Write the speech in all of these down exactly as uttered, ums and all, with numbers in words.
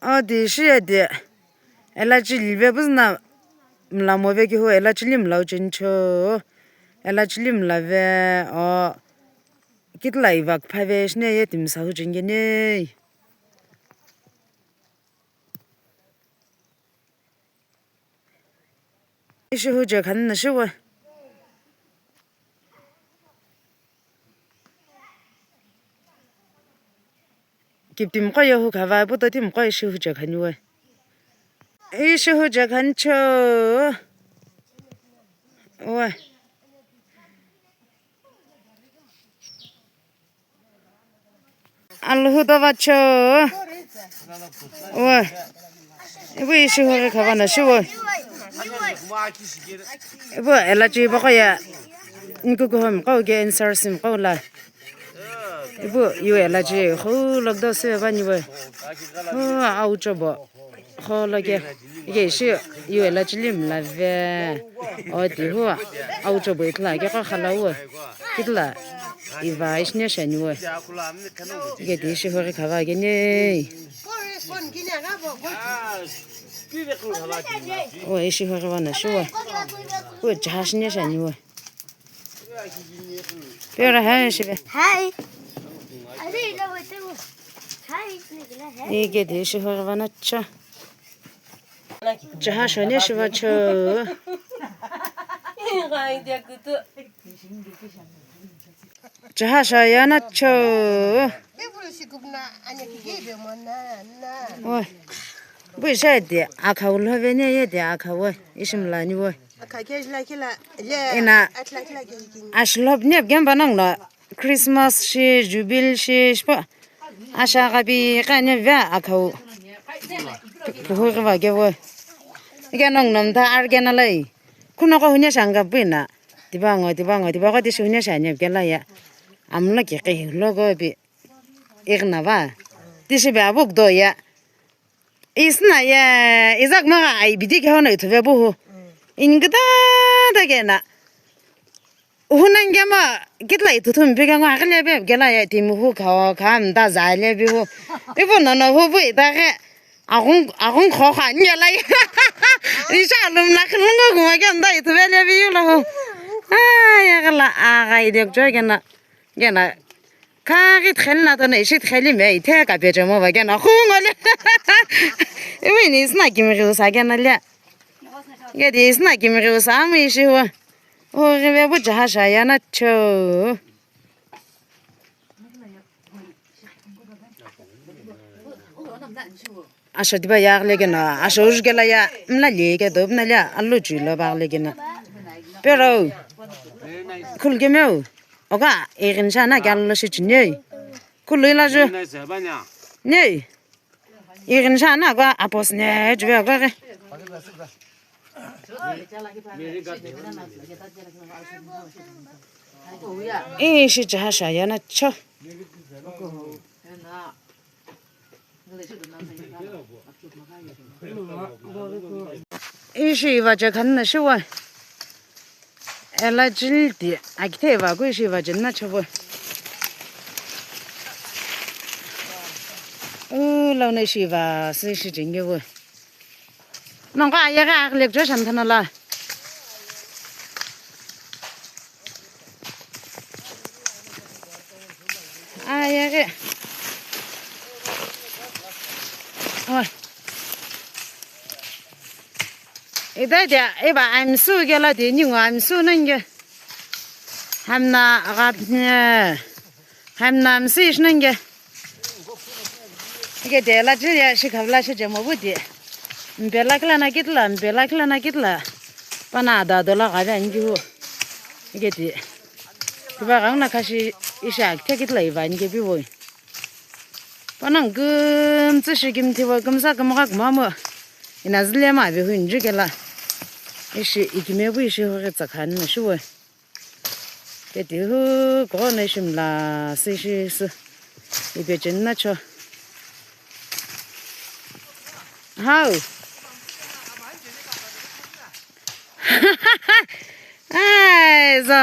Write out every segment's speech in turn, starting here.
O di shi ye di. Elachi live püzü na mla move kehu, elachi li mla uchenicho. Elachi li mla ve, o. Kitila iva küphave shine ye timi sa hucheni kenei. Ishi huche khani na shiwe. Kiptimiqo ye hu khava, ipu totimiqo ishi huche khaniwe. Ishi huche khanicho. We. Alhudova cho. Wa. Ibu ishi hori khavana shiwo. Ibu elachi bako ya. Nikuku hom kau ke answer sim kau la. Ibu yu elachi khu lockdown se bani we. Ho au chobo. Kholo ke, ike ishi yu elachi li mla ve. O di hu, au chobo itla ke qo khala u. Kitila, iva ishi ne shani u. Ike di ishi hori khava kenei. O ishi hori vana shiwa. U chaha shi ne shani u. Pera hai shive. Hai. Ike di ishi hori vana cha. Chaha shane shiva cho. Chaha shayana cho. Oi. Bu isha de akhau love ne ye de akhau. Ishim lani wo. Ina. Ashlob ne gemba nang na. Christmas shi, Jubilee shi, shipa. Asha ghapi kanya vya akhau. Puhu ghiva kevo. Ike nong nom ta argena lai. Kuno ko hunya shanga pina. Tiba ngo, tiba ngo, tiba ko tishi hunya shanya kela ya. Amla ke ke logo pi. Igna va. Tishi be abuk do ya. Isna ye, izak maga ai bidi ke hono ithuve buhu. Ingida da ke na. Hunan ke ma, kitla ithuthum bi ke ngo akle be ke la ye timu hu kha, kha mda za le bi hu. Ibu no no hu bu ita ke. Agung, agung kho kha nye la ye. Isha lum la khilungo kuma ke mda ithuve le bi yu lo hu. Ai, ya ke la, a ga ide jo ke na. Ke na. Kha ghi tkhel na to na ishi tkheli me, ithe ka pe chemo va kena, khu ngole. Iwi ni isna kimi ghi usa kena le. Ye di isna kimi ghi usa, ami ishi wa. O ghi ve bu jaha shayana cho. Asho diba ya ghle kena, asho uju kela ya, mla le ke do, mla le, allo ju lo ba ghle kena. Pero, khul ke meu. Oka, irin sha na kya lo shi chi nei. Kulu ila ju. Nei. Irin sha na kwa apos ne ju be kwa ke. Ishi jaha shayana cho. Ishi iva che khan na shiwa. Ela chilti akithe iva ku ishi iva che na chabo. U lau na ishi iva si ishi jenge wo. Nong ka ayeghi aghi lekcho shan thana la. Ayeghi. Oi. Ida dia, iba amsu gela di ningu amsu nenge. Hamna gapne. Hamna amsu ish nenge. Ike de la jiri ya shi khavla shi jemo bu di. Mpela kila na kitla, mpela kila na kitla. Pana ada dola gabe anyi hu. Ike di. Tiba gang na kashi isha akithe kitla iva anyi ke bi wo. Pana kümtsü shi kimthiwa kümsa kümgha kümamo. Ina zile ma ve hu inji kela. Ishi ikime bu ishi hu ritsa khani na shi wo. Ketihu kughono ishi mla sü ishi sü. Ipe cheni na cho. Hau. Ai, zo.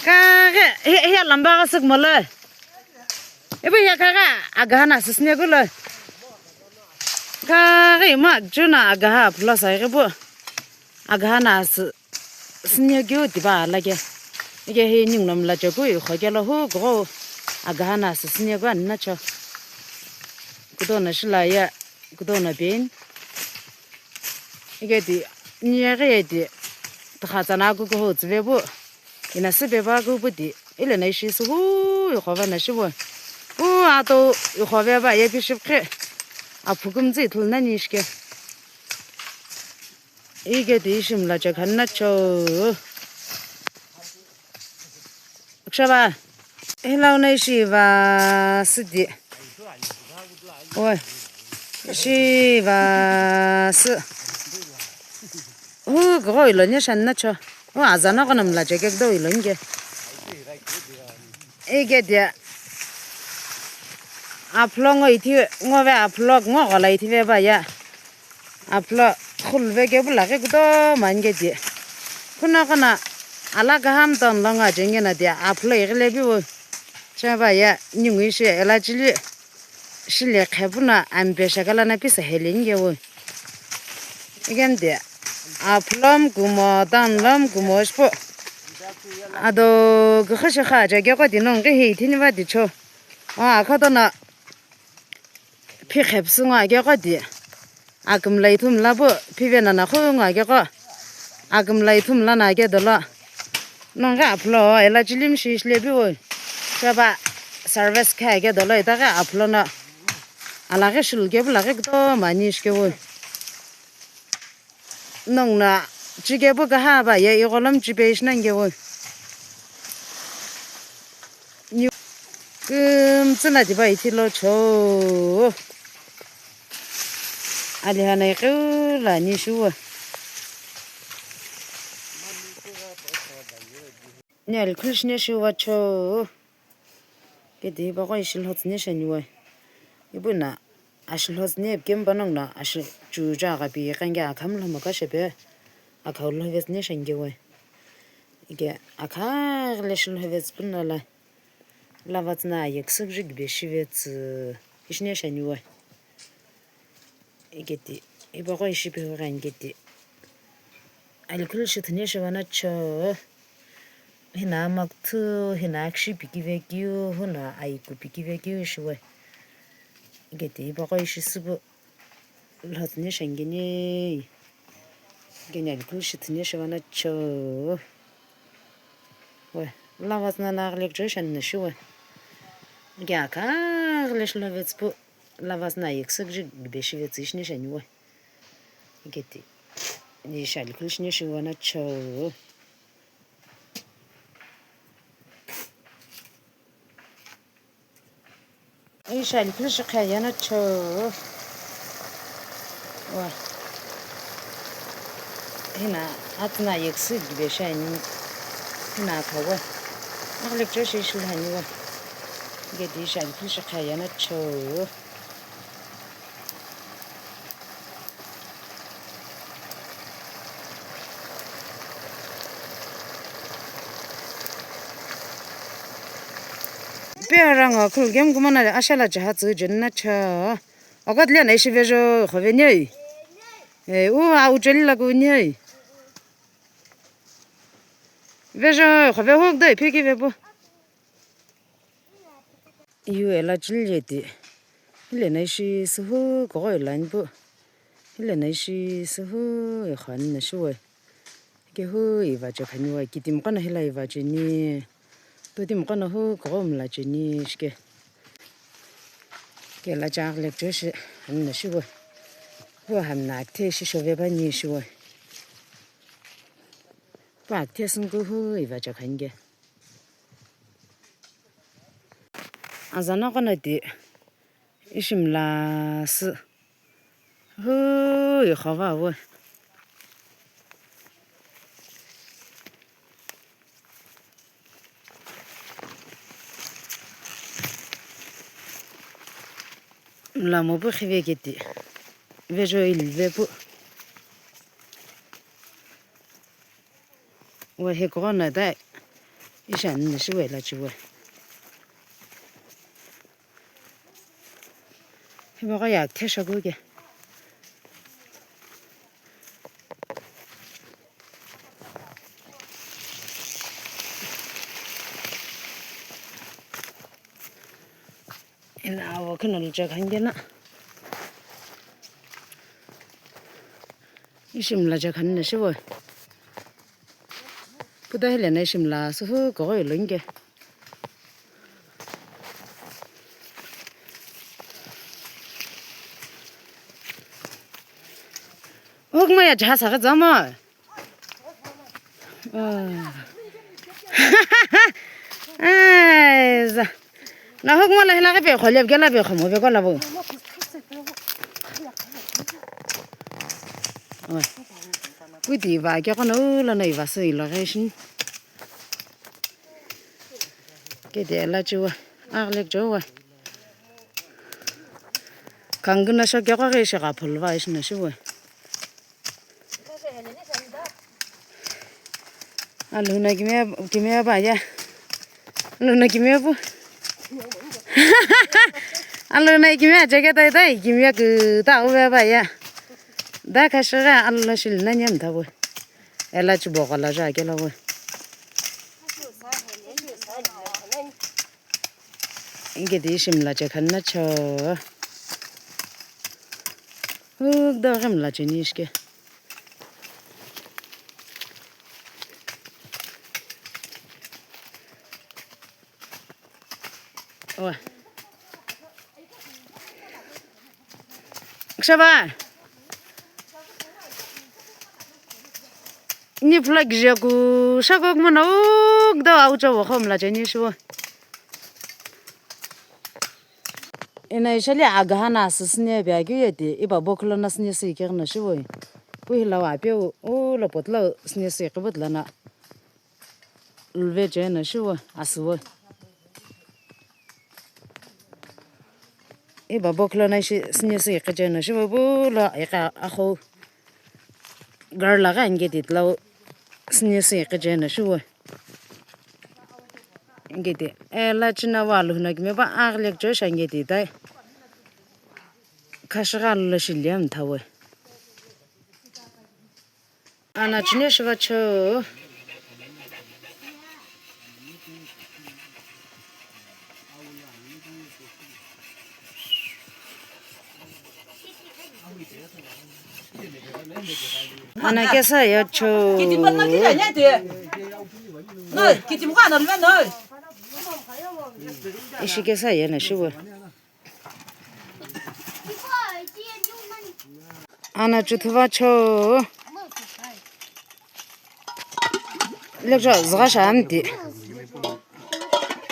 Kaghe, hi, hi lamba ka sük mole. Ibu ya kaghe, aga na sisne gulo. Kaghi ima juna agaha aphulo sa ighi bu. Agaha na asü, sünye keu tipa ala ke. Ike hi ningu no mla chekeu ikho kelo hu kugho agaha na asü sünye keu ani na cho. Kutono shila ye, kutono pain. Ike ti, nye ghi ye ti, tokha tsana kukuhu tsüve bu. Ina süpe pa kupu ti, ile na ishi sü hu ikhova na shivu. Hu ato ikhove pa ye pi shipkhe. Aphukumtsi ithulu nani ishike. Ike ti ishi mla chekhan na cho. Kshaba. Hilau na ishi va sü di. Oi. Ishi va sü. Hu kugho ilo nye shani na cho. Hu azano kono mla chekek do ilo nge. Ike dia. Aphulo ngo ithi, ngo ve aphulo ngo ghola ithi ve ba ya. Aphulo khulve ke bula ke kutomo ani ke di. Kuna kuna ala kaham ton lo ngo chenge na dia aphulo ighile bi wo. Che ba ya ningu ishi ela chili. Shile khepu no ampe shakala na pisa heli nge wo. Iken dia. Aphulom kumo, tanlom kumo shipo. Ado kukha shikha cheke koti nongu hi thini va di cho. O akhoto no. Phi khepsu ngo ake koti. Akümla ithumla pu, phi ve nana khu ngo ake ko. Akümla ithumla na ake dolo. Nongu aphulo, ela chilim shi shile bi wo. Chaba service kha ake dolo, ita ke aphulo no. Ala ke shulu ke bula ke kutomo ani shike wo. Nongu no chike pu kaha ba ye igholom chipe ishi na nge wo. Ni kümtsü na tipa ithi lo cho. Alihana iqeu la ni shuwa. Ni alikhul shine shuwa cho. Kedi baqo ishi lhotsüne shaniwe. Ipu na ashi lhotsüne pikemu panongu no ashi chucha aghapi iqange akham lhomo kashepe akhau lhovetsüne shangewe. Ike akha ghile shi lhovetsü puno la lava tsüna ayeküsü kije kibe shivetsü ishine shaniwe. Iketi, ipo qo ishi pighi ghi ani keti. Alikhulu shi thüne shiva na cho. Hina amakuthu, hina akshi pikive keu, hina aiku pikive keu shiwe. Iketi, ipo qo ishi süpu lhotsüne shangene. Ikeni alikhulu shi thüne shiva na cho. We, lava tsüna na aghile kuchou shani na shiwe. Ike akha aghile shi lovetsü pu. Lava tsüna ayeküsü kije kibe shivetsü ishine shaniwe. Iketi. Ishi alikhulu shine shiva na cho. Ishi alikhulu shi khaya na cho. Wa. Hina atsüna ayeküsü kibe shani. Hina akhawe. Aghile kuchou shi ishi lhaniwe. Iketi ishi alikhulu shi khaya na cho. Pe aranga khulugemu kumana ashala jaha tsü jeni na cha. Okat liya na ishi vejo khove nyei. Eh, u a ucheli la ku nyei. Vejo khove huk dai phiki vepu. Yu ela chili yeti. Hile na ishi suhu kugho ila nipu. Hile na ishi suhu ikhani na shiwe. Ke hu iva che khaniwa, kitimi qo na hila iva cheni. Totimi qo na hu kugho mla cheni shike. Ke la chak lek che shi ani na shiwe. Hu hamna akthe shi shove bani shiwe. Pu akthe sünku hu iva che khani ke. Azana qo na ti ishi mla sü. Hui, khava vo. Mla mopu khive keti. Vejo ilve pu. Wa he kugho na dai. Ishi ani na shiwe la chiwe. Hipaqo ye akthe shaku ke. Khino lo chekhan kena. Ishi mla chekhan na shibo. Puta hile na ishi mla suhu kogoi lo inke. Hukma ya jahasa ka zama. Aiza. Na hukma la hila ka pe khole gela pe khomo be kola bo. Oi. Puti va ke kono la na iva se ilo geshin. Ke de la chiwa. Aglek jowa. Kanguna sho ke kwa ge shi ga phulwa ishi na shiwa. Aluna kimia, kimia ba ya. Aluna kimia bu. Aluna kimia jacket ai tai kimia ku ta u ba ya. Da ka shi ga aluna shil na nyam ta bu. Ela chi bo la ja ke la bu. Inke di ishi mla chekhan na cho. Huk da ghi mla cheni ishke. Wa. Kshaba. Ni phula gije ku shako kmana uk da au cha wa khom la cheni shiwa. Ina ishali agahana sisine bia keu yeti, iba bokhulo na sine si keghi na shiwoi. Pu hila wa apeu, u lo potlo sine si kibut lana. Ulve chena shiwoi, asiwoi. Iba bokhulo na ishi sine si kechena shiwoi, pu lo ika akho. Gar laga inge titlo sine si kechena shiwoi. Ingeti, ela china wa luhuna kime ba aglek jo sha ingeti tai. Khashigha lo shiliam thawe. Ana chine shiva cho. Ana kesa ya cho. Kitimba na kija nya te. No, kitimba na lve no. Ishi kesa ya na shiwa. Ana chuthuva cho. Lekjo zgha sha amti.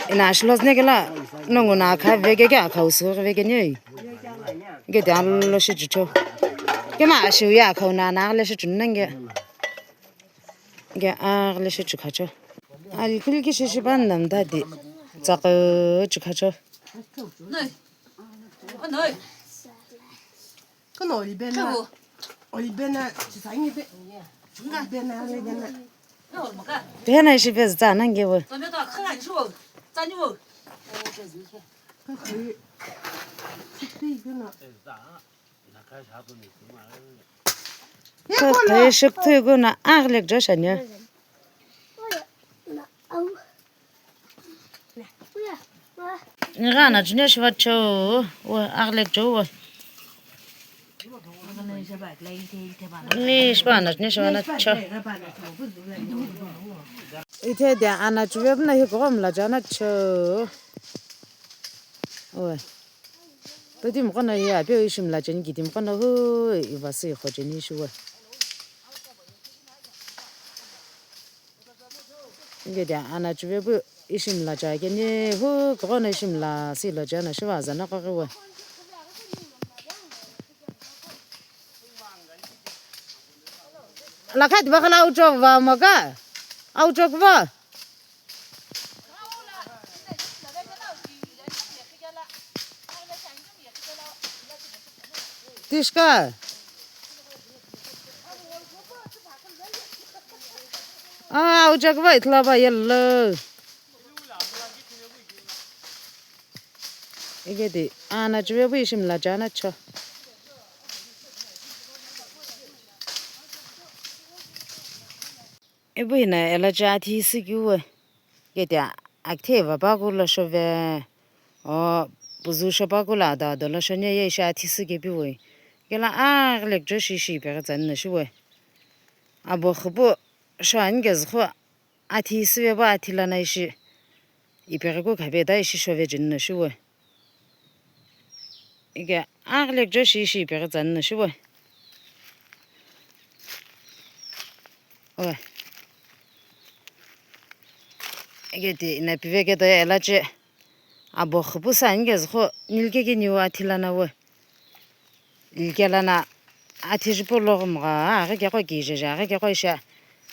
Ina ashlo zne kela nongu na kha vege ke akha usu vege ni. Ge dan lo shi chucho. Ke ma ashi ya kha una na le shi chun nge. Ge a le shi chukhacho. Al kil ki shi shi ban nam da di. Tsaq chukhacho. Noi. Noi. Kono Olivena. Kawo. Olivena, chisangi be. Olivena, Olivena. Pena ishi pezi tsana ngewe. Kakhui. Kakhui kuna. Kakhui shukthi kuna aglek joshanya. Ni gana junior shiva cho, wa aglek cho wa. Ni shiva na junior shiva na cho. Ithe de ana chuve na hi gom la jana cho. Wa. Tadi mkana ya pe ishim la chen gidim kana hu iva si kho chen ishuwa. Nge de ana chuve bu ishi mla cha keni hu koghono ishi mla si lo cha na shiva zana koghiwe. La khat ba khala auchok va mo ka? Auchok va? Tishka. Ah, ujak vai thla va yellow. Ege di ana chuve bu ishi mla cha na cho. Ibu hina ela cha thi siküwe. Kete akithe va pa ku lo shove. O puzu shopa kula ado ado lo shoni ye ishi athi sü kepiwe. Kela aghilek jo shi ishi ipeghi tsani no shiwe. Abo khupu shani kezüqhu athi süve bo athi lana ishi ipeghi ku khape ta ishi shove jeni no shiwe. Ike aghilek jo shi ishi ipeghi tsani no shiwe. Oe. Ike ti ina pive keto ela che. Abo khupu sani kezüqhu nilike kiniu athi lana we. Nilike lana athi jupo loghi mgha aghi keko kijeje aghi keko isha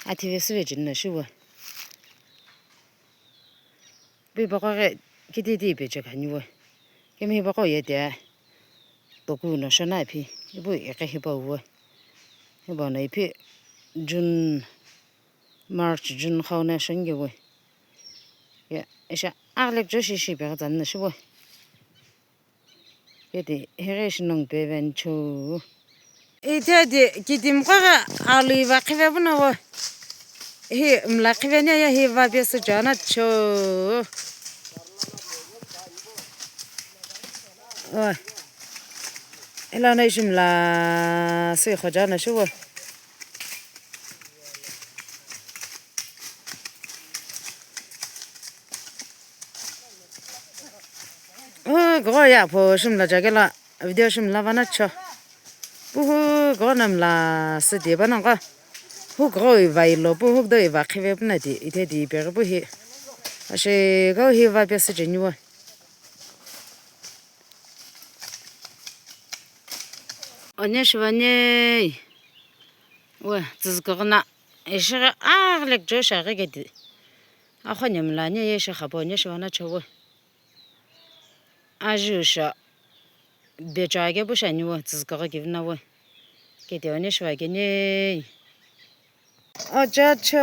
athi vesüve jeni no shiwe. Pi baqo ghi kititi ipeche khaniwe. Kemi hipaqo ye tia toku no shona phi. Ipu iqe hipau we. Hipau no ipi June, March, June khau no shonike we. Ya, isha aghilek jo shi ishi ipeghi tsani no shiwe. Kedi heghi shi nongu peveni chou. Ithedi kidimqo ghi alu iva qhive puno vo. Hi mla qhiveni ye hi va pesü chona cho. Oi. Ela no ishi mla sü khoja no shiwo. Hu gho ya pho shimla jagela video shimla vana cho. Pu hu gho namla sidi vana gho. Hu gho iva ilo pu hu do iva khive puna di ithedi ipeghi pu hi. Ashe gho hi va pesü jeni wo. One shiva ne. We, tsüzüküghü na, ishi ghi aghilek jo shi aghi kedi. Akho ne mla ne ye shi khapü one shiva na chowe. Ajiu sha becho ake pu shani we, tsüzüküghü kivi na we. Kedi one shiva ke ne. Ocha cho.